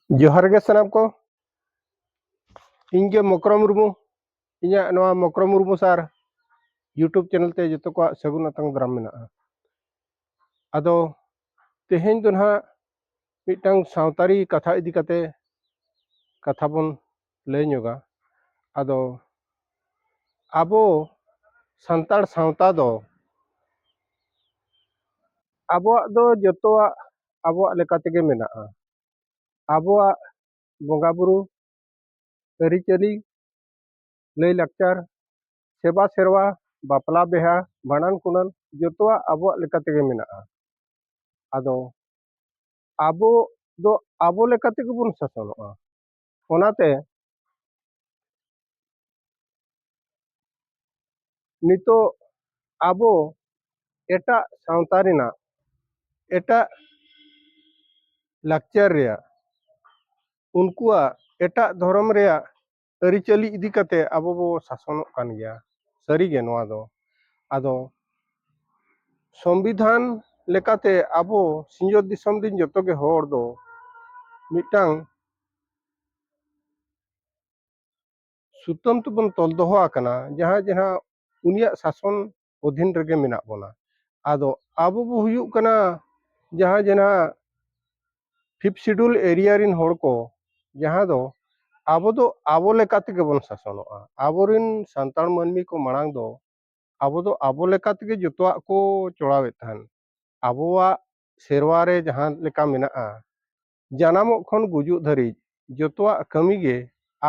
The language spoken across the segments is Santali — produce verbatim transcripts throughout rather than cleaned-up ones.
ᱡᱚᱦᱟᱨ ᱜᱮ ᱥᱟᱱᱟᱢ ᱠᱚ᱾ ᱤᱧ ᱜᱮ ᱢᱚᱠᱨᱚ ᱢᱩᱨᱢᱩ᱾ ᱤᱧᱟᱹᱜ ᱱᱚᱣᱟ ᱢᱚᱠᱨᱚ ᱢᱩᱨᱢᱩ ᱥᱟᱨ YouTube ᱪᱮᱱᱮᱞ ᱛᱮ ᱡᱚᱛᱚ ᱠᱚᱣᱟᱜ ᱥᱟᱹᱜᱩᱱ ᱟᱛᱟᱝ ᱫᱟᱨᱟᱢ ᱢᱮᱱᱟᱜᱼᱟ᱾ ᱟᱫᱚ ᱛᱮᱦᱮᱧ ᱫᱚ ᱱᱟᱦᱟᱜ ᱢᱤᱫᱴᱟᱝ ᱥᱟᱶᱛᱟᱨᱤ ᱠᱟᱛᱷᱟ ᱤᱫᱤ ᱠᱟᱛᱮ ᱠᱟᱛᱷᱟ ᱵᱚᱱ ᱞᱟᱹᱭ ᱧᱚᱜᱟ᱾ ᱟᱫᱚ ᱟᱵᱚ ᱥᱟᱱᱛᱟᱲ ᱥᱟᱶᱛᱟ ᱫᱚ ᱟᱵᱚᱣᱟᱜ ᱫᱚ ᱡᱚᱛᱚᱣᱟᱜ ᱟᱵᱚᱣᱟᱜ ᱞᱮᱠᱟ ᱛᱮᱜᱮ ᱢᱮᱱᱟᱜᱼᱟ᱾ ᱟᱵᱚᱣᱟᱜ ᱵᱚᱸᱜᱟ ᱵᱩᱨᱩ, ᱟᱹᱨᱤᱪᱟᱹᱞᱤ, ᱞᱟᱹᱭ ᱞᱟᱠᱪᱟᱨ, ᱥᱮᱵᱟ ᱥᱮᱨᱣᱟ, ᱵᱟᱯᱞᱟ ᱵᱤᱦᱟ, ᱵᱷᱟᱸᱰᱟᱱ ᱠᱩᱸᱰᱟᱹᱱ ᱡᱚᱛᱚᱣᱟᱜ ᱟᱵᱚᱣᱟᱜ ᱞᱮᱠᱟ ᱛᱮᱜᱮ ᱢᱮᱱᱟᱜᱼᱟ᱾ ᱟᱫᱚ ᱟᱵᱚ ᱫᱚ ᱟᱵᱚ ᱞᱮᱠᱟ ᱛᱮᱜᱮ ᱵᱚᱱ ᱥᱟᱥᱚᱱᱚᱜᱼᱟ᱾ ᱚᱱᱟᱛᱮ ᱱᱤᱛᱚᱜ ᱟᱵᱚ ᱮᱴᱟᱜ ᱥᱟᱶᱛᱟ ᱨᱮᱱᱟᱜ, ᱮᱴᱟᱜ ᱞᱟᱠᱪᱟᱨ ᱨᱮᱭᱟᱜ, ᱩᱱᱠᱩᱣᱟᱜ ᱮᱴᱟᱜ ᱫᱷᱚᱨᱚᱢ ᱨᱮᱭᱟᱜ ᱟᱹᱨᱤᱪᱟᱹᱞᱤ ᱤᱫᱤ ᱠᱟᱛᱮ ᱟᱵᱚ ᱵᱚ ᱥᱟᱥᱚᱱᱚᱜ ᱠᱟᱱ ᱜᱮᱭᱟ᱾ ᱥᱟᱹᱨᱤᱜᱮ ᱱᱚᱣᱟ ᱫᱚ᱾ ᱟᱫᱚ ᱥᱚᱝᱵᱤᱫᱷᱟᱱ ᱞᱮᱠᱟᱛᱮ ᱟᱵᱚ ᱥᱤᱧᱚᱛ ᱫᱤᱥᱚᱢ ᱨᱮᱱ ᱡᱚᱛᱚ ᱜᱮ ᱦᱚᱲ ᱫᱚ ᱢᱤᱫᱴᱟᱝ ᱥᱩᱛᱟᱹᱢ ᱛᱮᱵᱚᱱ ᱛᱚᱞ ᱫᱚᱦᱚ ᱟᱠᱟᱱᱟ, ᱡᱟᱦᱟᱸ ᱡᱟᱦᱟᱸ ᱩᱱᱤᱭᱟᱜ ᱥᱟᱥᱚᱱ ᱚᱫᱷᱤᱱ ᱨᱮᱜᱮ ᱢᱮᱱᱟᱜ ᱵᱚᱱᱟ᱾ ᱟᱫᱚ ᱟᱵᱚ ᱵᱚ ᱦᱩᱭᱩᱜ ᱠᱟᱱᱟ ᱡᱟᱦᱟᱸ ᱡᱟᱦᱟᱸ ᱯᱷᱤᱯᱛᱷ ᱥᱤᱰᱩᱞ ᱮᱨᱤᱭᱟ ᱨᱮᱱ ᱦᱚᱲ ᱠᱚ, ᱡᱟᱦᱟᱸ ᱫᱚ ᱟᱵᱚ ᱫᱚ ᱟᱵᱚ ᱞᱮᱠᱟ ᱛᱮᱜᱮ ᱵᱚᱱ ᱥᱟᱥᱚᱱᱚᱜᱼᱟ᱾ ᱟᱵᱚᱨᱮᱱ ᱥᱟᱱᱛᱟᱲ ᱢᱟᱹᱱᱢᱤ ᱠᱚ ᱢᱟᱲᱟᱝ ᱫᱚ ᱟᱵᱚ ᱫᱚ ᱟᱵᱚ ᱞᱮᱠᱟ ᱛᱮᱜᱮ ᱡᱚᱛᱚᱣᱟᱜ ᱠᱚ ᱪᱚᱲᱟᱣᱮᱫ ᱛᱟᱦᱮᱱ᱾ ᱟᱵᱚᱣᱟᱜ ᱥᱮᱨᱣᱟ ᱨᱮ ᱡᱟᱦᱟᱸ ᱞᱮᱠᱟ ᱢᱮᱱᱟᱜᱼᱟ, ᱡᱟᱱᱟᱢᱚᱜ ᱠᱷᱚᱱ ᱜᱩᱡᱩᱜ ᱫᱷᱟᱹᱨᱤᱡ ᱡᱚᱛᱚᱣᱟᱜ ᱠᱟᱹᱢᱤ ᱜᱮ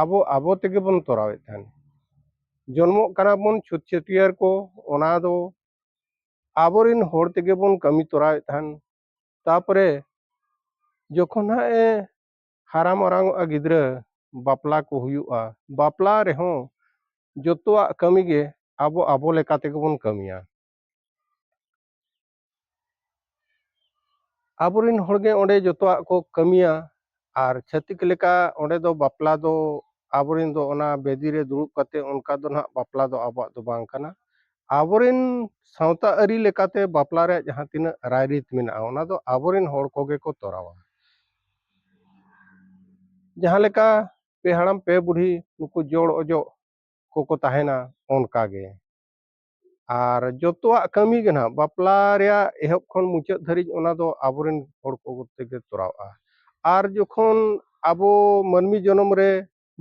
ᱟᱵᱚ ᱟᱵᱚ ᱛᱮᱜᱮ ᱵᱚᱱ ᱛᱚᱨᱟᱣᱮᱫ ᱛᱟᱦᱮᱱ᱾ ᱡᱚᱱᱢᱚᱜ ᱠᱟᱱᱟ ᱵᱚᱱ ᱪᱷᱩᱛ ᱪᱷᱟᱹᱴᱭᱟᱹᱨ ᱠᱚ, ᱚᱱᱟ ᱫᱚ ᱟᱵᱚᱨᱮᱱ ᱦᱚᱲ ᱛᱮᱜᱮ ᱵᱚᱱ ᱠᱟᱹᱢᱤ ᱛᱚᱨᱟᱣᱮᱫ ᱛᱟᱦᱮᱱ᱾ ᱛᱟᱯᱚᱨᱮ ᱡᱚᱠᱷᱚᱱ ᱦᱟᱸᱜ ᱮ ᱦᱟᱨᱟ ᱢᱟᱨᱟᱝᱚᱜᱼᱟ ᱜᱤᱫᱽᱨᱟᱹ, ᱵᱟᱯᱞᱟ ᱠᱚ ᱦᱩᱭᱩᱜᱼᱟ, ᱵᱟᱯᱞᱟ ᱨᱮᱦᱚᱸ ᱡᱚᱛᱚᱣᱟᱜ ᱠᱟᱹᱢᱤ ᱜᱮ ᱟᱵᱚ ᱟᱵᱚ ᱞᱮᱠᱟ ᱛᱮᱜᱮ ᱵᱚᱱ ᱠᱟᱹᱢᱤᱭᱟ᱾ ᱟᱵᱚᱨᱮᱱ ᱦᱚᱲᱜᱮ ᱚᱸᱰᱮ ᱡᱚᱛᱚᱣᱟᱜ ᱠᱚ ᱠᱟᱹᱢᱤᱭᱟ᱾ ᱟᱨ ᱪᱷᱟᱹᱛᱤᱠ ᱞᱮᱠᱟ ᱚᱸᱰᱮ ᱫᱚ ᱵᱟᱯᱞᱟ ᱫᱚ ᱟᱵᱚᱨᱮᱱ ᱫᱚ ᱚᱱᱟ ᱵᱮᱫᱤ ᱨᱮ ᱫᱩᱲᱩᱵ ᱠᱟᱛᱮ ᱚᱱᱠᱟ ᱫᱚ ᱱᱟᱦᱟᱜ ᱵᱟᱯᱞᱟ ᱫᱚ ᱟᱵᱚᱣᱟᱜ ᱫᱚ ᱵᱟᱝ ᱠᱟᱱᱟ᱾ ᱟᱵᱚᱨᱮᱱ ᱥᱟᱶᱛᱟ ᱟᱹᱨᱤ ᱞᱮᱠᱟᱛᱮ ᱵᱟᱯᱞᱟ ᱨᱮᱭᱟᱜ ᱡᱟᱦᱟᱸ ᱛᱤᱱᱟᱹᱜ ᱨᱟᱭᱨᱤᱛ ᱢᱮᱱᱟᱜᱼᱟ, ᱚᱱᱟ ᱫᱚ ᱟᱵᱚᱨᱮᱱ ᱦᱚᱲ ᱠᱚᱜᱮ ᱠᱚ ᱛᱚᱨᱟᱣᱟ᱾ ᱡᱟᱦᱟᱸ ᱞᱮᱠᱟ ᱯᱮ ᱦᱟᱲᱟᱢ ᱯᱮ ᱵᱩᱰᱷᱤ ᱱᱩᱠᱩ ᱡᱚᱲ ᱚᱡᱚᱜ ᱠᱚᱠᱚ ᱛᱟᱦᱮᱱᱟ, ᱚᱱᱠᱟ ᱜᱮ᱾ ᱟᱨ ᱡᱚᱛᱚᱣᱟᱜ ᱠᱟᱹᱢᱤ ᱜᱮ ᱱᱟᱦᱟᱜ ᱵᱟᱯᱞᱟ ᱨᱮᱭᱟᱜ ᱮᱦᱚᱵ ᱠᱷᱚᱱ ᱢᱩᱪᱟᱹᱫ ᱫᱷᱟᱹᱨᱤᱡ ᱚᱱᱟ ᱫᱚ ᱟᱵᱚᱨᱮᱱ ᱦᱚᱲ ᱠᱚ ᱛᱮᱜᱮ ᱛᱚᱨᱟᱣᱼᱟ᱾ ᱟᱨ ᱡᱚᱠᱷᱚᱱ ᱟᱵᱚ ᱢᱟᱹᱱᱢᱤ ᱡᱚᱱᱚᱢ ᱨᱮ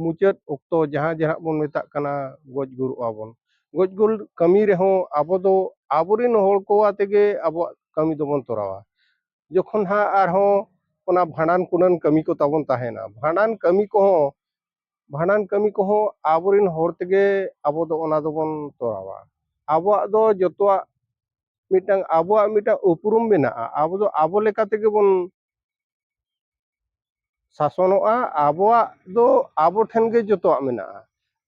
ᱢᱩᱪᱟᱹᱫ ᱚᱠᱛᱚ ᱡᱟᱦᱟᱸ ᱡᱟᱦᱟᱸ ᱵᱚᱱ ᱢᱮᱛᱟᱜ ᱠᱟᱱᱟ ᱜᱚᱡ ᱜᱩᱨᱩᱜ ᱟᱵᱚᱱ, ᱜᱚᱡ ᱜᱩᱨ ᱠᱟᱹᱢᱤ ᱨᱮᱦᱚᱸ ᱟᱵᱚ ᱫᱚ ᱟᱵᱚᱨᱮᱱ ᱦᱚᱲ ᱠᱚ ᱟᱛᱮ ᱜᱮ ᱟᱵᱚᱣᱟᱜ ᱠᱟᱹᱢᱤ ᱫᱚᱵᱚᱱ ᱛᱚᱨᱟᱣᱟ᱾ ᱡᱚᱠᱷᱚᱱ ᱦᱟᱸᱜ ᱟᱨᱦᱚᱸ ᱚᱱᱟ ᱵᱷᱟᱸᱰᱟᱱ ᱠᱩᱰᱟᱹᱱ ᱠᱟᱹᱢᱤ ᱠᱚ ᱛᱟᱵᱚᱱ ᱛᱟᱦᱮᱱᱟ, ᱵᱷᱟᱸᱰᱟᱱ ᱠᱟᱹᱢᱤ ᱠᱚᱦᱚᱸ ᱵᱷᱟᱸᱰᱟᱱ ᱠᱟᱹᱢᱤ ᱠᱚᱦᱚᱸ ᱟᱵᱚᱨᱮᱱ ᱦᱚᱲ ᱛᱮᱜᱮ ᱟᱵᱚ ᱫᱚ ᱚᱱᱟ ᱫᱚᱵᱚᱱ ᱛᱚᱨᱟᱣᱟ᱾ ᱟᱵᱚᱣᱟᱜ ᱫᱚ ᱡᱚᱛᱚᱣᱟᱜ ᱢᱤᱫᱴᱟᱝ, ᱟᱵᱚᱣᱟᱜ ᱢᱤᱫᱴᱟᱝ ᱩᱯᱨᱩᱢ ᱢᱮᱱᱟᱜᱼᱟ᱾ ᱟᱵᱚ ᱫᱚ ᱟᱵᱚ ᱞᱮᱠᱟ ᱛᱮᱜᱮ ᱵᱚᱱ ᱥᱟᱥᱚᱱᱚᱜᱼᱟ᱾ ᱟᱵᱚᱣᱟᱜ ᱫᱚ ᱟᱵᱚ ᱴᱷᱮᱱ ᱜᱮ ᱡᱚᱛᱚᱣᱟᱜ ᱢᱮᱱᱟᱜᱼᱟ᱾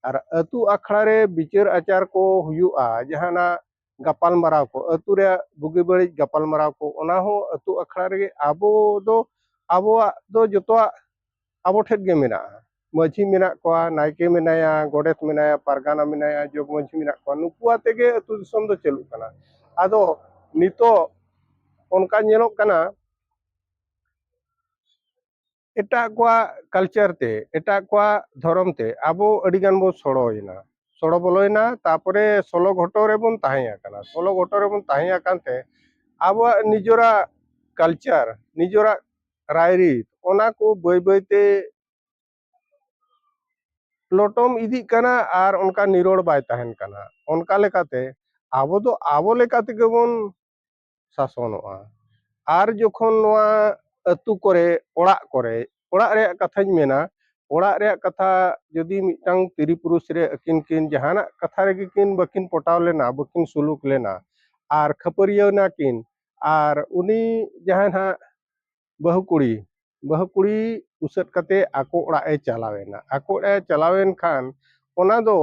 ᱟᱨ ᱟᱹᱛᱩ ᱟᱠᱷᱲᱟ ᱨᱮ ᱵᱤᱪᱟᱹᱨ ᱟᱪᱟᱨ ᱠᱚ ᱦᱩᱭᱩᱜᱼᱟ, ᱡᱟᱦᱟᱱᱟᱜ ᱜᱟᱯᱟᱞ ᱢᱟᱨᱟᱣ ᱠᱚ, ᱟᱹᱛᱩ ᱨᱮᱭᱟᱜ ᱵᱩᱜᱤ ᱵᱟᱹᱲᱤᱡ ᱜᱟᱯᱟᱞ ᱢᱟᱨᱟᱣ ᱠᱚ, ᱚᱱᱟ ᱦᱚᱸ ᱟᱹᱛᱩ ᱟᱠᱷᱲᱟ ᱨᱮᱜᱮ ᱟᱵᱚ ᱫᱚ, ᱟᱵᱚᱣᱟᱜ ᱫᱚ ᱡᱚᱛᱚᱣᱟᱜ ᱟᱵᱚ ᱴᱷᱮᱱ ᱜᱮ ᱢᱮᱱᱟᱜᱼᱟ᱾ ᱢᱟᱹᱡᱷᱤ ᱢᱮᱱᱟᱜ ᱠᱚᱣᱟ, ᱱᱟᱭᱠᱮ ᱢᱮᱱᱟᱭᱟ, ᱜᱚᱰᱮᱛ ᱢᱮᱱᱟᱭᱟ, ᱯᱟᱨᱜᱟᱱᱟ ᱢᱮᱱᱟᱭᱟ, ᱡᱚᱜᱽ ᱢᱟᱹᱡᱷᱤ ᱢᱮᱱᱟᱜ ᱠᱚᱣᱟ, ᱱᱩᱠᱩ ᱟᱛᱮ ᱜᱮ ᱟᱹᱛᱩ ᱫᱤᱥᱚᱢ ᱫᱚ ᱪᱟᱹᱞᱩᱜ ᱠᱟᱱᱟ᱾ ᱟᱫᱚ ᱱᱤᱛᱚᱜ ᱚᱱᱠᱟ ᱧᱮᱞᱚᱜ ᱠᱟᱱᱟ, ᱮᱴᱟᱜ ᱠᱚᱣᱟᱜ ᱠᱟᱞᱪᱟᱨ ᱛᱮ, ᱮᱴᱟᱜ ᱠᱚᱣᱟᱜ ᱫᱷᱚᱨᱚᱢ ᱛᱮ ᱟᱵᱚ ᱟᱹᱰᱤ ᱜᱟᱱ ᱵᱚ ᱥᱚᱲᱚᱭᱮᱱᱟ, ᱥᱚᱲᱚ ᱵᱚᱞᱚᱭᱮᱱᱟ᱾ ᱛᱟᱨᱯᱚᱨᱮ ᱥᱚᱞᱚ ᱜᱷᱚᱴᱚ ᱨᱮᱵᱚᱱ ᱛᱟᱦᱮᱸ ᱟᱠᱟᱱᱟ᱾ ᱥᱚᱞᱚ ᱜᱷᱚᱴᱚ ᱨᱮᱵᱚᱱ ᱛᱟᱦᱮᱸ ᱟᱠᱟᱱ ᱛᱮ ᱟᱵᱚᱣᱟᱜ ᱱᱤᱡᱮᱨᱟᱜ ᱠᱟᱞᱪᱟᱨ, ᱱᱤᱡᱮᱨᱟᱜ ᱨᱟᱭᱨᱤᱛ, ᱚᱱᱟ ᱠᱚ ᱵᱟᱹᱭ ᱵᱟᱹᱭ ᱛᱮ ᱞᱚᱴᱚᱢ ᱤᱫᱤᱜ ᱠᱟᱱᱟ ᱟᱨ ᱚᱱᱠᱟ ᱱᱤᱨᱚᱲ ᱵᱟᱭ ᱛᱟᱦᱮᱱ ᱠᱟᱱᱟ᱾ ᱚᱱᱠᱟ ᱞᱮᱠᱟᱛᱮ ᱟᱵᱚ ᱫᱚ ᱟᱵᱚ ᱞᱮᱠᱟ ᱛᱮᱜᱮ ᱵᱚᱱ ᱥᱟᱥᱚᱱᱚᱜᱼᱟ᱾ ᱟᱨ ᱡᱚᱠᱷᱚᱱ ᱱᱚᱣᱟ ᱟᱹᱛᱩ ᱠᱚᱨᱮ, ᱚᱲᱟᱜ ᱠᱚᱨᱮ, ᱚᱲᱟᱜ ᱨᱮᱭᱟᱜ ᱠᱟᱛᱷᱟᱧ ᱢᱮᱱᱟ, ᱚᱲᱟᱜ ᱨᱮᱭᱟᱜ ᱠᱟᱛᱷᱟ ᱡᱩᱫᱤ ᱢᱤᱫᱴᱟᱝ ᱛᱤᱨᱤ ᱯᱩᱨᱩᱥ ᱨᱮ ᱟᱹᱠᱤᱱ ᱠᱤᱱ ᱡᱟᱦᱟᱱᱟᱜ ᱠᱟᱛᱷᱟ ᱨᱮᱜᱮ ᱠᱤᱱ ᱵᱟᱹᱠᱤᱱ ᱯᱚᱴᱟᱣ ᱞᱮᱱᱟ, ᱵᱟᱹᱠᱤᱱ ᱥᱩᱞᱩᱠ ᱞᱮᱱᱟ, ᱟᱨ ᱠᱷᱟᱹᱯᱟᱹᱨᱤᱭᱟᱹᱣ ᱱᱟᱠᱤᱱ, ᱟᱨ ᱩᱱᱤ ᱡᱟᱦᱟᱸᱭ ᱱᱟᱦᱟᱜ ᱵᱟᱹᱦᱩ ᱠᱩᱲᱤ, ᱵᱟᱹᱦᱩ ᱠᱩᱲᱤ ᱩᱥᱟᱹᱫ ᱠᱟᱛᱮ ᱟᱠᱚ ᱚᱲᱟᱜ ᱮ ᱪᱟᱞᱟᱣᱮᱱᱟ᱾ ᱟᱠᱚ ᱚᱲᱟᱜ ᱮ ᱪᱟᱞᱟᱣᱮᱱ ᱠᱷᱟᱱ ᱚᱱᱟ ᱫᱚ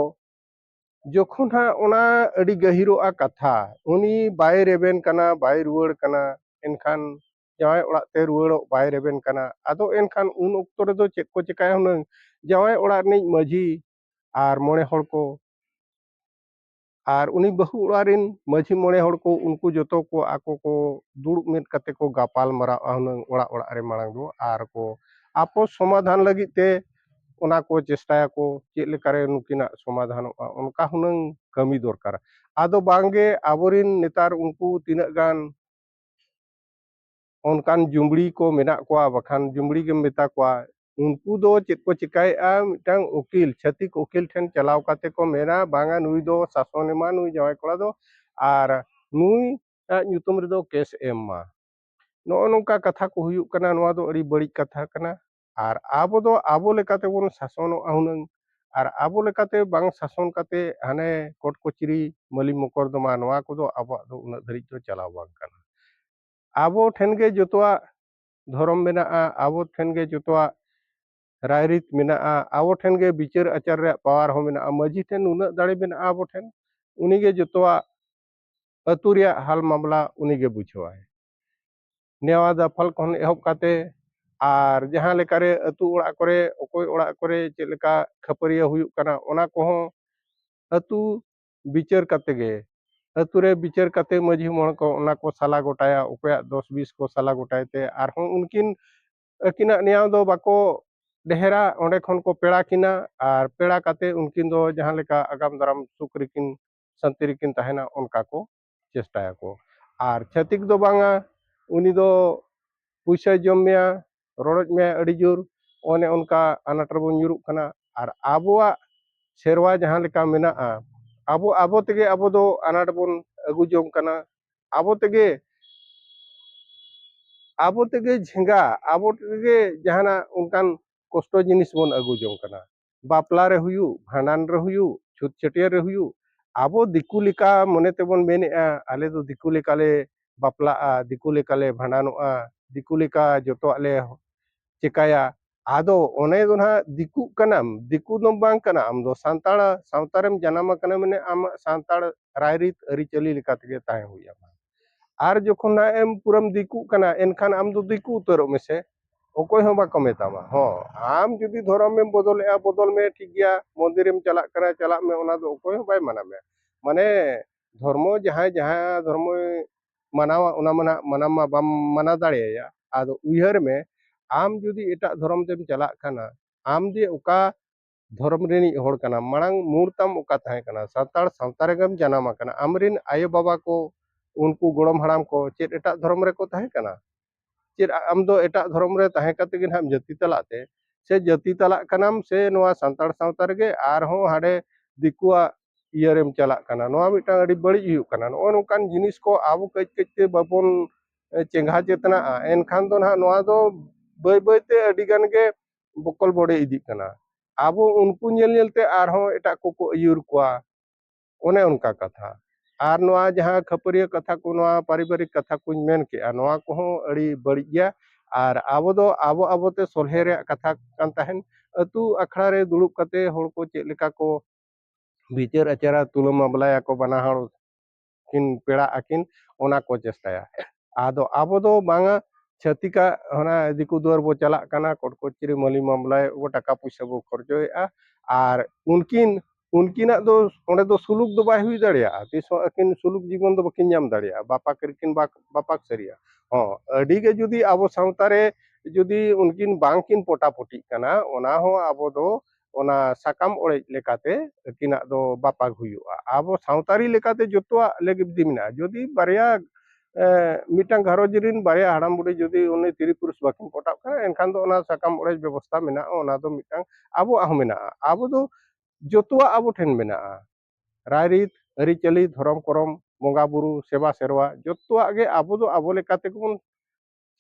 ᱡᱚᱠᱷᱚᱱ ᱦᱟᱸᱜ ᱚᱱᱟ ᱟᱹᱰᱤ ᱜᱟᱹᱦᱤᱨᱚᱜᱼᱟ ᱠᱟᱛᱷᱟ, ᱩᱱᱤ ᱵᱟᱭ ᱨᱮᱵᱮᱱ ᱠᱟᱱᱟ, ᱵᱟᱭ ᱨᱩᱣᱟᱹᱲ ᱠᱟᱱᱟ, ᱮᱱᱠᱷᱟᱱ ᱡᱟᱶᱟᱭ ᱚᱲᱟᱜ ᱛᱮ ᱨᱩᱣᱟᱹᱲᱚᱜ ᱵᱟᱭ ᱨᱮᱵᱮᱱ ᱠᱟᱱᱟ᱾ ᱟᱫᱚ ᱮᱱᱠᱷᱟᱱ ᱩᱱ ᱚᱠᱛᱚ ᱨᱮᱫᱚ ᱪᱮᱫ ᱠᱚ ᱪᱮᱠᱟᱭᱟ ᱦᱩᱱᱟᱹᱝ? ᱡᱟᱶᱟᱭ ᱚᱲᱟᱜ ᱨᱤᱱᱤᱡ ᱢᱟᱹᱡᱷᱤ ᱟᱨ ᱢᱚᱬᱮ ᱦᱚᱲ ᱠᱚ ᱟᱨ ᱩᱱᱤ ᱵᱟᱹᱦᱩ ᱚᱲᱟᱜ ᱨᱮᱱ ᱢᱟᱹᱡᱷᱤ ᱢᱚᱬᱮ ᱦᱚᱲ ᱠᱚ, ᱩᱱᱠᱩ ᱡᱚᱛᱚ ᱠᱚ ᱟᱠᱚ ᱠᱚ ᱫᱩᱲᱩᱵ ᱢᱤᱫ ᱠᱟᱛᱮ ᱠᱚ ᱜᱟᱯᱟᱞ ᱢᱟᱨᱟᱣᱟ ᱦᱩᱱᱟᱹᱝ ᱚᱲᱟᱜ ᱚᱲᱟᱜ ᱨᱮ ᱢᱟᱲᱟᱝ ᱫᱚ, ᱟᱨ ᱠᱚ ᱟᱯᱚᱥ ᱥᱚᱢᱟᱫᱷᱟᱱ ᱞᱟᱹᱜᱤᱫ ᱛᱮ ᱚᱱᱟ ᱠᱚ ᱪᱮᱥᱴᱟᱭᱟᱠᱚ, ᱪᱮᱫ ᱞᱮᱠᱟᱨᱮ ᱱᱩᱠᱤᱱᱟᱜ ᱥᱚᱢᱟᱫᱷᱟᱱᱚᱜᱼᱟ, ᱚᱱᱠᱟ ᱦᱩᱱᱟᱹᱝ ᱠᱟᱹᱢᱤ ᱫᱚᱨᱠᱟᱨ᱾ ᱟᱫᱚ ᱵᱟᱝᱜᱮ, ᱟᱵᱚᱨᱤᱱ ᱱᱮᱛᱟᱨ ᱩᱱᱠᱩ ᱛᱤᱱᱟᱹᱜ ᱜᱟᱱ ᱚᱱᱠᱟᱱ ᱡᱩᱢᱵᱽᱲᱤ ᱠᱚ ᱢᱮᱱᱟᱜ ᱠᱚᱣᱟ, ᱵᱟᱠᱷᱟᱱ ᱡᱩᱢᱵᱽᱲᱤ ᱜᱮᱢ ᱢᱮᱛᱟ ᱠᱚᱣᱟ, ᱩᱱᱠᱩ ᱫᱚ ᱪᱮᱫ ᱠᱚ ᱪᱮᱠᱟᱭᱮᱫᱼᱟ, ᱢᱤᱫᱴᱟᱝ ᱩᱠᱤᱞ, ᱪᱷᱟᱹᱛᱤᱠ ᱩᱠᱤᱞ ᱴᱷᱮᱱ ᱪᱟᱞᱟᱣ ᱠᱟᱛᱮ ᱠᱚ ᱢᱮᱱᱟ, "ᱵᱟᱝᱟ, ᱱᱩᱭ ᱫᱚ ᱥᱟᱥᱚᱱ ᱮᱢᱟ, ᱱᱩᱭ ᱡᱟᱶᱟᱭ ᱠᱚᱲᱟ ᱫᱚ, ᱟᱨ ᱱᱩᱭ ᱟᱜ ᱧᱩᱛᱩᱢ ᱨᱮᱫᱚ ᱠᱮᱥ ᱮᱢ ᱢᱟ᱾" ᱱᱚᱜᱼᱚ ᱱᱚᱝᱠᱟ ᱠᱟᱛᱷᱟ ᱠᱚ ᱦᱩᱭᱩᱜ ᱠᱟᱱᱟ᱾ ᱱᱚᱣᱟ ᱫᱚ ᱟᱹᱰᱤ ᱵᱟᱹᱲᱤᱡ ᱠᱟᱛᱷᱟ ᱠᱟᱱᱟ᱾ ᱟᱨ ᱟᱵᱚ ᱫᱚ ᱟᱵᱚ ᱞᱮᱠᱟᱛᱮ ᱵᱚᱱ ᱥᱟᱥᱚᱱᱚᱜᱼᱟ ᱦᱩᱱᱟᱹᱝ᱾ ᱟᱨ ᱟᱵᱚ ᱞᱮᱠᱟᱛᱮ ᱵᱟᱝ ᱥᱟᱥᱚᱱ ᱠᱟᱛᱮ ᱦᱟᱱᱮ ᱠᱳᱨᱴ ᱠᱚᱪᱤᱨᱤ, ᱢᱟᱹᱞᱤ ᱢᱚᱠᱚᱨᱫᱚᱢᱟ, ᱱᱚᱣᱟ ᱠᱚᱫᱚ ᱟᱵᱚᱣᱟᱜ ᱫᱚ ᱩᱱᱟᱹᱜ ᱫᱷᱟᱹᱨᱤᱡ ᱫᱚ ᱪᱟᱞᱟᱣ ᱵᱟᱝ ᱠᱟᱱᱟ᱾ ᱟᱵᱚ ᱴᱷᱮᱱ ᱜᱮ ᱡᱚᱛᱚᱣᱟᱜ ᱫᱷᱚᱨᱚᱢ ᱢᱮᱱᱟᱜᱼᱟ, ᱟᱵᱚ ᱴᱷᱮᱱ ᱜᱮ ᱡᱚᱛᱚᱣᱟᱜ ᱨᱟᱭᱨᱤᱛ ᱢᱮᱱᱟᱜᱼᱟ, ᱟᱵᱚ ᱴᱷᱮᱱ ᱜᱮ ᱵᱤᱪᱟᱹᱨ ᱟᱪᱟᱨ ᱨᱮᱭᱟᱜ ᱯᱟᱣᱟᱨ ᱦᱚᱸ ᱢᱮᱱᱟᱜᱼᱟ᱾ ᱢᱟᱹᱡᱷᱤ ᱴᱷᱮᱱ ᱱᱩᱱᱟᱹᱜ ᱫᱟᱲᱮ ᱢᱮᱱᱟᱜᱼᱟ ᱟᱵᱚ ᱴᱷᱮᱱ, ᱩᱱᱤ ᱜᱮ ᱡᱚᱛᱚᱣᱟᱜ ᱟᱹᱛᱩ ᱨᱮᱭᱟᱜ ᱦᱟᱞ ᱢᱟᱢᱞᱟ ᱩᱱᱤ ᱜᱮ ᱵᱩᱡᱷᱟᱹᱣᱟᱭ᱾ ᱱᱮᱣᱟ ᱫᱟᱯᱷᱟᱞ ᱠᱷᱚᱱ ᱮᱦᱚᱵ ᱠᱟᱛᱮ, ᱟᱨ ᱡᱟᱦᱟᱸ ᱞᱮᱠᱟᱨᱮ ᱟᱹᱛᱩ ᱚᱲᱟᱜ ᱠᱚᱨᱮ, ᱚᱠᱚᱭ ᱚᱲᱟᱜ ᱠᱚᱨᱮ ᱪᱮᱫ ᱞᱮᱠᱟ ᱠᱷᱟᱹᱯᱟᱹᱨᱤᱭᱟᱹ ᱦᱩᱭᱩᱜ ᱠᱟᱱᱟ, ᱚᱱᱟ ᱠᱚᱦᱚᱸ ᱟᱹᱛᱩ ᱵᱤᱪᱟᱹᱨ ᱠᱟᱛᱮ ᱜᱮ, ᱟᱹᱛᱩ ᱨᱮ ᱵᱤᱪᱟᱹᱨ ᱠᱟᱛᱮ ᱢᱟᱹᱡᱷᱤ ᱢᱚᱬᱮ ᱠᱚ ᱚᱱᱟ ᱠᱚ ᱥᱟᱞᱟ ᱜᱚᱴᱟᱭᱟ, ᱚᱠᱚᱭᱟᱜ ᱫᱚᱥ ᱵᱤᱥ ᱠᱚ ᱥᱟᱞᱟ ᱜᱚᱴᱟᱭ ᱛᱮ, ᱟᱨᱦᱚᱸ ᱩᱱᱠᱤᱱ ᱟᱹᱠᱤᱱᱟᱜ ᱱᱮᱭᱟᱣ ᱫᱚ ᱵᱟᱠᱚ ᱰᱮᱦᱮᱨᱟ, ᱚᱸᱰᱮ ᱠᱷᱚᱱ ᱠᱚ ᱯᱮᱲᱟ ᱠᱤᱱᱟ, ᱟᱨ ᱯᱮᱲᱟ ᱠᱟᱛᱮ ᱩᱱᱠᱤᱱ ᱫᱚ ᱡᱟᱦᱟᱸ ᱞᱮᱠᱟ ᱟᱜᱟᱢ ᱫᱟᱨᱟᱢ ᱥᱩᱠ ᱨᱮᱠᱤᱱ, ᱥᱟᱱᱛᱤ ᱨᱮᱠᱤᱱ ᱛᱟᱦᱮᱱᱟ, ᱚᱱᱠᱟ ᱠᱚ ᱪᱮᱥᱴᱟᱭᱟᱠᱚ᱾ ᱟᱨ ᱪᱷᱟᱹᱛᱤᱠ ᱫᱚ ᱵᱟᱝᱟ, ᱩᱱᱤ ᱫᱚ ᱯᱩᱭᱥᱟᱹᱭ ᱡᱚᱢ ᱢᱮᱭᱟ, ᱨᱚᱰᱚᱡ ᱢᱮᱭᱟ ᱟᱹᱰᱤ ᱡᱳᱨ, ᱚᱱᱮ ᱚᱱᱠᱟ ᱟᱱᱟᱴ ᱨᱮᱵᱚᱱ ᱧᱩᱨᱩᱜ ᱠᱟᱱᱟ᱾ ᱟᱨ ᱟᱵᱚᱣᱟᱜ ᱥᱮᱨᱣᱟ ᱡᱟᱦᱟᱸ ᱞᱮᱠᱟ ᱢᱮᱱᱟᱜᱼᱟ, ᱟᱵᱚ, ᱟᱵᱚ ᱛᱮᱜᱮ ᱟᱵᱚ ᱫᱚ ᱟᱱᱟᱴ ᱵᱚᱱ ᱟᱹᱜᱩ ᱡᱚᱝ ᱠᱟᱱᱟ᱾ ᱟᱵᱚ ᱛᱮᱜᱮ, ᱟᱵᱚ ᱛᱮᱜᱮ ᱡᱷᱮᱸᱜᱟ, ᱟᱵᱚ ᱛᱮᱜᱮ ᱡᱟᱦᱟᱱᱟᱜ ᱚᱱᱠᱟᱱ ᱠᱚᱥᱴᱚ ᱡᱤᱱᱤᱥ ᱵᱚᱱ ᱟᱹᱜᱩ ᱡᱚᱝ ᱠᱟᱱᱟ᱾ ᱵᱟᱯᱞᱟ ᱨᱮ ᱦᱩᱭᱩᱜ, ᱵᱷᱟᱸᱰᱟᱱ ᱨᱮ ᱦᱩᱭᱩᱜ, ᱪᱷᱩᱛ ᱪᱷᱟᱹᱴᱭᱟᱹᱨ ᱨᱮ ᱦᱩᱭᱩᱜ, ᱟᱵᱚ ᱫᱤᱠᱩ ᱞᱮᱠᱟ ᱢᱚᱱᱮ ᱛᱮᱵᱚᱱ ᱢᱮᱱᱮᱫᱼᱟ, ᱟᱞᱮ ᱫᱚ ᱫᱤᱠᱩ ᱞᱮᱠᱟᱞᱮ ᱵᱟᱯᱞᱟᱜᱼᱟ, ᱫᱤᱠᱩ ᱞᱮᱠᱟᱞᱮ ᱵᱷᱟᱸᱰᱟᱱᱚᱜᱼᱟ, ᱫᱤᱠᱩ ᱞᱮᱠᱟ ᱡᱚᱛᱚᱣᱟᱜ ᱞᱮ ᱪᱮᱠᱟᱭᱟ᱾ ᱟᱫᱚ ᱚᱱᱮ ᱫᱚ ᱱᱟᱦᱟᱜ ᱫᱤᱠᱩᱜ ᱠᱟᱱᱟᱢ, ᱫᱤᱠᱩ ᱫᱚᱢ ᱵᱟᱝ ᱠᱟᱱᱟ, ᱟᱢ ᱫᱚ ᱥᱟᱱᱛᱟᱲ ᱥᱟᱶᱛᱟ ᱨᱮᱢ ᱡᱟᱱᱟᱢ ᱟᱠᱟᱱᱟ, ᱢᱟᱱᱮ ᱟᱢᱟᱜ ᱥᱟᱱᱛᱟᱲ ᱨᱟᱭᱨᱤᱛ ᱟᱹᱨᱤᱪᱟᱹᱞᱤ ᱞᱮᱠᱟ ᱛᱮᱜᱮ ᱛᱟᱦᱮᱸ ᱦᱩᱭ ᱟᱢᱟ᱾ ᱟᱨ ᱡᱚᱠᱷᱚᱱ ᱱᱟᱦᱟᱜ ᱮᱢ ᱯᱩᱨᱟᱹᱢ ᱫᱤᱠᱩᱜ ᱠᱟᱱᱟ, ᱮᱱᱠᱷᱟᱱ ᱟᱢ ᱫᱚ ᱫᱤᱠᱩ ᱩᱛᱟᱹᱨᱚᱜ ᱢᱮᱥᱮ, ᱚᱠᱚᱭ ᱦᱚᱸ ᱵᱟᱠᱚ ᱢᱮᱛᱟᱢᱟ᱾ ᱦᱚᱸ, ᱟᱢ ᱡᱩᱫᱤ ᱫᱷᱚᱨᱚᱢᱮᱢ ᱵᱚᱫᱚᱞᱮᱜᱼᱟ, ᱵᱚᱫᱚᱞ ᱢᱮ, ᱴᱷᱤᱠ ᱜᱮᱭᱟ, ᱢᱚᱱᱫᱤᱨᱮᱢ ᱪᱟᱞᱟᱜ ᱠᱟᱱᱟ, ᱪᱟᱞᱟᱜ ᱢᱮ, ᱚᱱᱟ ᱫᱚ ᱚᱠᱚᱭ ᱦᱚᱸ ᱵᱟᱭ ᱢᱟᱱᱟ ᱢᱮᱭᱟ᱾ ᱢᱟᱱᱮ ᱫᱷᱚᱨᱢᱚ, ᱡᱟᱦᱟᱸᱭ ᱡᱟᱦᱟᱸ ᱫᱷᱚᱨᱢᱚᱭ ᱢᱟᱱᱟᱣᱟ, ᱚᱱᱟ ᱢᱟ ᱱᱟᱜ ᱢᱟᱱᱟᱣ ᱢᱟ ᱵᱟᱢ ᱢᱟᱱᱟ ᱫᱟᱲᱮᱭᱟᱭᱟ᱾ ᱟᱫᱚ ᱩᱭᱦᱟᱹᱨ ᱢᱮ, ᱟᱢ ᱡᱩᱫᱤ ᱮᱴᱟᱜ ᱫᱷᱚᱨᱚᱢ ᱛᱮᱢ ᱪᱟᱞᱟᱜ ᱠᱟᱱᱟ, ᱟᱢ ᱡᱮ ᱚᱠᱟ ᱫᱷᱚᱨᱚᱢ ᱨᱤᱱᱤᱡ ᱦᱚᱲ ᱠᱟᱱᱟᱢ, ᱢᱟᱲᱟᱝ ᱢᱩᱲ ᱛᱟᱢ ᱚᱠᱟ ᱛᱟᱦᱮᱸ ᱠᱟᱱᱟ, ᱥᱟᱱᱛᱟᱲ ᱥᱟᱶᱛᱟ ᱨᱮᱜᱮᱢ ᱡᱟᱱᱟᱢ ᱟᱠᱟᱱᱟ, ᱟᱢᱨᱤᱱ ᱟᱭᱳ ᱵᱟᱵᱟ ᱠᱚ, ᱩᱱᱠᱩ ᱜᱚᱲᱚᱢ ᱦᱟᱲᱟᱢ ᱠᱚ ᱪᱮᱫ ᱮᱴᱟᱜ ᱫᱷᱚᱨᱚᱢ ᱨᱮᱠᱚ ᱛᱟᱦᱮᱸ ᱠᱟᱱᱟ? ᱪᱮᱫ ᱟ-, ᱟᱢ ᱫᱚ ᱮᱴᱟᱜ ᱫᱷᱚᱨᱚᱢ ᱨᱮ ᱛᱟᱦᱮᱸ ᱠᱟᱛᱮ ᱜᱮ ᱱᱟᱦᱟᱜ ᱮᱢ ᱡᱟᱹᱛᱤ ᱛᱟᱞᱟᱜ ᱛᱮ, ᱥᱮ ᱡᱟᱹᱛᱤ ᱛᱟᱞᱟᱜ ᱠᱟᱱᱟᱢ, ᱥᱮ ᱱᱚᱣᱟ ᱥᱟᱱᱛᱟᱲ ᱥᱟᱶᱛᱟ ᱨᱮᱜᱮ ᱟᱨᱦᱚᱸ ᱦᱟᱸᱰᱮ ᱫᱤᱠᱩᱣᱟᱜ ᱤᱭᱟᱹ ᱨᱮᱢ ᱪᱟᱞᱟᱜ ᱠᱟᱱᱟ? ᱱᱚᱣᱟ ᱢᱤᱫᱴᱟᱝ ᱟᱹᱰᱤ ᱵᱟᱹᱲᱤᱡ ᱦᱩᱭᱩᱜ ᱠᱟᱱᱟ᱾ ᱱᱚᱜᱼᱚ ᱱᱚᱝᱠᱟᱱ ᱡᱤᱱᱤᱥ ᱠᱚ ᱟᱵᱚ ᱠᱟᱹᱡ ᱠᱟᱹᱡ ᱛᱮ ᱵᱟᱵᱚᱱ, ᱮ, ᱪᱮᱸᱜᱷᱟ ᱪᱮᱛᱱᱟᱜᱼᱟ, ᱮᱱᱠᱷᱟᱱ ᱫᱚ ᱱᱟᱦᱟᱜ ᱱᱚᱣᱟ ᱫᱚ ᱵᱟᱹᱭ ᱵᱟᱹᱭ ᱛᱮ ᱟᱹᱰᱤ ᱜᱟᱱ ᱜᱮ ᱵᱚᱠᱚᱞ ᱵᱚᱰᱮ ᱤᱫᱤᱜ ᱠᱟᱱᱟ᱾ ᱟᱵᱚ ᱩᱱᱠᱩ ᱧᱮᱞ ᱧᱮᱞ ᱛᱮ ᱟᱨᱦᱚᱸ ᱮᱴᱟᱜ ᱠᱚᱠᱚ ᱟᱹᱭᱩᱨ ᱠᱚᱣᱟ, ᱚᱱᱮ ᱚᱱᱠᱟ ᱠᱟᱛᱷᱟ᱾ ᱟᱨ ᱱᱚᱣᱟ ᱡᱟᱦᱟᱸ ᱠᱷᱟᱹᱯᱟᱹᱨᱤᱭᱟᱹ ᱠᱟᱛᱷᱟ ᱠᱚ, ᱱᱚᱣᱟ ᱯᱟᱨᱤᱵᱟᱨᱤᱠ ᱠᱟᱛᱷᱟ ᱠᱚᱧ ᱢᱮᱱ ᱠᱮᱜᱼᱟ, ᱱᱚᱣᱟ ᱠᱚᱦᱚᱸ ᱟᱹᱰᱤ ᱵᱟᱹᱲᱤᱡ ᱜᱮᱭᱟ᱾ ᱟᱨ ᱟᱵᱚ ᱫᱚ ᱟᱵᱚ ᱟᱵᱚᱛᱮ ᱥᱚᱞᱦᱮ ᱨᱮᱭᱟᱜ ᱠᱟᱛᱷᱟ ᱠᱟᱱ ᱛᱟᱦᱮᱸᱱ᱾ ᱟᱹᱛᱩ ᱟᱠᱷᱲᱟ ᱨᱮ ᱫᱩᱲᱩᱵ ᱠᱟᱛᱮ ᱦᱚᱲ ᱠᱚ ᱪᱮᱫ ᱞᱮᱠᱟ ᱠᱚ ᱵᱤᱪᱟᱹᱨ ᱟᱪᱟᱨᱟ, ᱛᱩᱞᱟᱹ ᱢᱟᱢᱞᱟᱭᱟᱠᱚ, ᱵᱟᱱᱟ ᱦᱚᱲ ᱠᱤᱱ ᱯᱮᱲᱟᱜ ᱟᱹᱠᱤᱱ, ᱚᱱᱟ ᱠᱚ ᱪᱮᱥᱴᱟᱭᱟ᱾ ᱟᱫᱚ ᱟᱵᱚ ᱫᱚ ᱵᱟᱝᱟ, ᱪᱷᱟᱹᱛᱤᱠᱟᱜ ᱚᱱᱟ ᱫᱤᱠᱩ ᱫᱩᱣᱟᱹᱨ ᱵᱚ ᱪᱟᱞᱟᱜ ᱠᱟᱱᱟ, ᱠᱳᱨᱴ ᱠᱚᱪᱟᱹᱨᱤ, ᱢᱟᱹᱞᱤ ᱢᱟᱢᱞᱟᱭ, ᱴᱟᱠᱟ ᱯᱩᱭᱥᱟᱹ ᱵᱚ ᱠᱷᱚᱨᱪᱚᱭᱮᱫᱼᱟ᱾ ᱟᱨ ᱩᱱᱠᱤᱱ, ᱩᱱᱠᱤᱱᱟᱜ ᱫᱚ ᱚᱸᱰᱮ ᱫᱚ ᱥᱩᱞᱩᱠ ᱫᱚ ᱵᱟᱭ ᱦᱩᱭ ᱫᱟᱲᱮᱭᱟᱜᱼᱟ, ᱛᱤᱥ ᱦᱚᱸ ᱟᱹᱠᱤᱱ ᱥᱩᱞᱩᱠ ᱡᱤᱵᱚᱱ ᱫᱚ ᱵᱟᱹᱠᱤᱱ ᱧᱟᱢ ᱫᱟᱲᱮᱭᱟᱜᱼᱟ, ᱵᱟᱯᱟᱠ ᱨᱮᱠᱤᱱ ᱵᱟᱠ-, ᱵᱟᱯᱟᱠ ᱥᱟᱹᱨᱤᱜᱼᱟ᱾ ᱦᱚᱸ, ᱟᱹᱰᱤ ᱜᱮ ᱡᱩᱫᱤ ᱟᱵᱚ ᱥᱟᱶᱛᱟ ᱨᱮ ᱡᱩᱫᱤ ᱩᱱᱠᱤᱱ ᱵᱟᱝᱠᱤᱱ ᱯᱚᱴᱟᱯᱚᱴᱤᱜ ᱠᱟᱱᱟ, ᱚᱱᱟ ᱦᱚᱸ ᱟᱵᱚ ᱫᱚ ᱚᱱᱟ ᱥᱟᱠᱟᱢ ᱚᱲᱮᱡ ᱞᱮᱠᱟᱛᱮ ᱟᱹᱠᱤᱱᱟᱜ ᱫᱚ ᱵᱟᱯᱟᱠ ᱦᱩᱭᱩᱜᱼᱟ᱾ ᱟᱵᱚ ᱥᱟᱶᱛᱟᱨᱤ ᱞᱮᱠᱟᱛᱮ ᱡᱚᱛᱚᱣᱟᱜ ᱞᱟᱹᱜᱤᱫ ᱢᱮᱱᱟᱜᱼᱟ᱾ ᱡᱩᱫᱤ ᱵᱟᱨᱭᱟ, ᱮ, ᱢᱤᱫᱴᱟᱝ ᱜᱷᱟᱨᱚᱸᱡᱽ ᱨᱤᱱ ᱵᱟᱨᱭᱟ ᱦᱟᱲᱟᱢ ᱵᱩᱰᱷᱤ ᱡᱩᱫᱤ ᱩᱱᱤ ᱛᱤᱨᱤ ᱯᱩᱨᱩᱥ ᱵᱟᱹᱠᱤᱱ ᱯᱚᱴᱟᱜ ᱠᱟᱱᱟ, ᱮᱱᱠᱷᱟᱱ ᱫᱚ ᱚᱱᱟ ᱥᱟᱠᱟᱢ ᱚᱲᱮᱡ ᱵᱮᱵᱚᱥᱛᱷᱟ ᱢᱮᱱᱟᱜᱼᱟ, ᱚᱱᱟ ᱫᱚ ᱢᱤᱫᱴᱟᱝ ᱟᱵᱚᱣᱟᱜ ᱦᱚᱸ ᱢᱮᱱᱟᱜᱼᱟ᱾ ᱟᱵᱚ ᱫᱚ ᱡᱚᱛᱚᱣᱟᱜ ᱟᱵᱚ ᱴᱷᱮᱱ ᱢᱮᱱᱟᱜᱼᱟ, ᱨᱟᱭᱨᱤᱛ, ᱟᱹᱨᱤᱪᱟᱹᱞᱤ, ᱫᱷᱚᱨᱚᱢ ᱠᱚᱨᱚᱢ, ᱵᱚᱸᱜᱟ ᱵᱩᱨᱩ, ᱥᱮᱵᱟ ᱥᱮᱨᱣᱟ, ᱡᱚᱛᱚᱣᱟᱜ ᱜᱮ ᱟᱵᱚ ᱫᱚ ᱟᱵᱚ ᱞᱮᱠᱟ ᱛᱮᱜᱮ ᱵᱚᱱ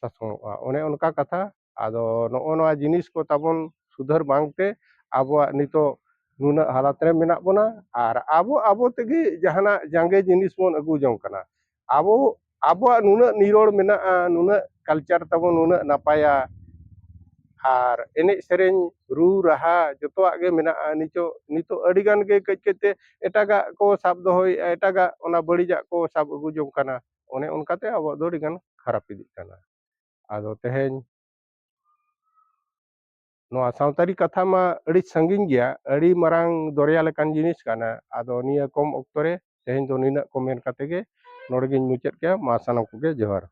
ᱥᱟᱥᱚᱱᱚᱜᱼᱟ, ᱚᱱᱮ ᱚᱱᱠᱟ ᱠᱟᱛᱷᱟ᱾ ᱟᱫᱚ ᱱᱚᱜᱼᱚ ᱱᱚᱣᱟ ᱡᱤᱱᱤᱥ ᱠᱚ ᱛᱟᱵᱚᱱ ᱥᱩᱫᱷᱟᱹᱨ ᱵᱟᱝᱛᱮ ᱟᱵᱚᱣᱟᱜ ᱱᱤᱛᱚᱜ ᱱᱩᱱᱟᱹᱜ ᱦᱟᱞᱟᱛ ᱨᱮ ᱢᱮᱱᱟᱜ ᱵᱚᱱᱟ᱾ ᱟᱨ ᱟᱵᱚ ᱟᱵᱚ ᱛᱮᱜᱮ ᱡᱟᱦᱟᱱᱟᱜ ᱡᱟᱸᱜᱮ ᱡᱤᱱᱤᱥ ᱵᱚᱱ ᱟᱹᱜᱩ ᱡᱚᱝ ᱠᱟᱱᱟ᱾ ᱟᱵᱚ, ᱟᱵᱚᱣᱟᱜ ᱱᱩᱱᱟᱹᱜ ᱱᱤᱨᱚᱲ ᱢᱮᱱᱟᱜᱼᱟ, ᱱᱩᱱᱟᱹᱜ culture ᱛᱟᱵᱚᱱ ᱱᱩᱱᱟᱹᱜ ᱱᱟᱯᱟᱭᱟ, ᱟᱨ ᱮᱱᱮᱡ ᱥᱮᱨᱮᱧ, ᱨᱩ ᱨᱟᱦᱟ, ᱡᱚᱛᱚᱣᱟᱜ ᱜᱮ ᱢᱮᱱᱟᱜᱼᱟ᱾ ᱱᱤᱛᱚᱜ, ᱱᱤᱛᱚᱜ ᱟᱹᱰᱤ ᱜᱟᱱ ᱜᱮ ᱠᱟᱹᱡ ᱠᱟᱹᱡ ᱛᱮ ᱮᱴᱟᱜᱟᱜ ᱠᱚ ᱥᱟᱵ ᱫᱚᱦᱚᱭᱮᱫᱼᱟ, ᱮᱴᱟᱜᱟᱜ ᱚᱱᱟ ᱵᱟᱹᱲᱤᱡᱟᱜ ᱠᱚ ᱥᱟᱵ ᱟᱹᱜᱩ ᱡᱚᱝ ᱠᱟᱱᱟ᱾ ᱚᱱᱮ ᱚᱱᱠᱟᱛᱮ ᱟᱵᱚᱣᱟᱜ ᱫᱚ ᱟᱹᱰᱤ ᱜᱟᱱ ᱠᱷᱟᱨᱟᱯ ᱤᱫᱤᱜ ᱠᱟᱱᱟ᱾ ᱟᱫᱚ ᱛᱮᱦᱮᱧ ᱱᱚᱣᱟ ᱥᱟᱶᱛᱟᱨᱤ ᱠᱟᱛᱷᱟ ᱢᱟ ᱟᱹᱰᱤ ᱥᱟᱺᱜᱤᱧ ᱜᱮᱭᱟ, ᱟᱹᱰᱤ ᱢᱟᱨᱟᱝ ᱫᱚᱨᱭᱟ ᱞᱮᱠᱟᱱ ᱡᱤᱱᱤᱥ ᱠᱟᱱᱟ᱾ ᱟᱫᱚ ᱱᱤᱭᱟᱹ ᱠᱚᱢ ᱚᱠᱛᱚ ᱨᱮ ᱛᱮᱦᱮᱧ ᱫᱚ ᱱᱤᱱᱟᱹᱜ ᱠᱚ ᱢᱮᱱ ᱠᱟᱛᱮ ᱜᱮ ᱱᱚᱰᱮ ᱜᱤᱧ ᱢᱩᱪᱟᱹᱫ ᱠᱮᱜᱼᱟ᱾ ᱢᱟ ᱥᱟᱱᱟᱢ ᱠᱚᱜᱮ ᱡᱚᱦᱟᱨ᱾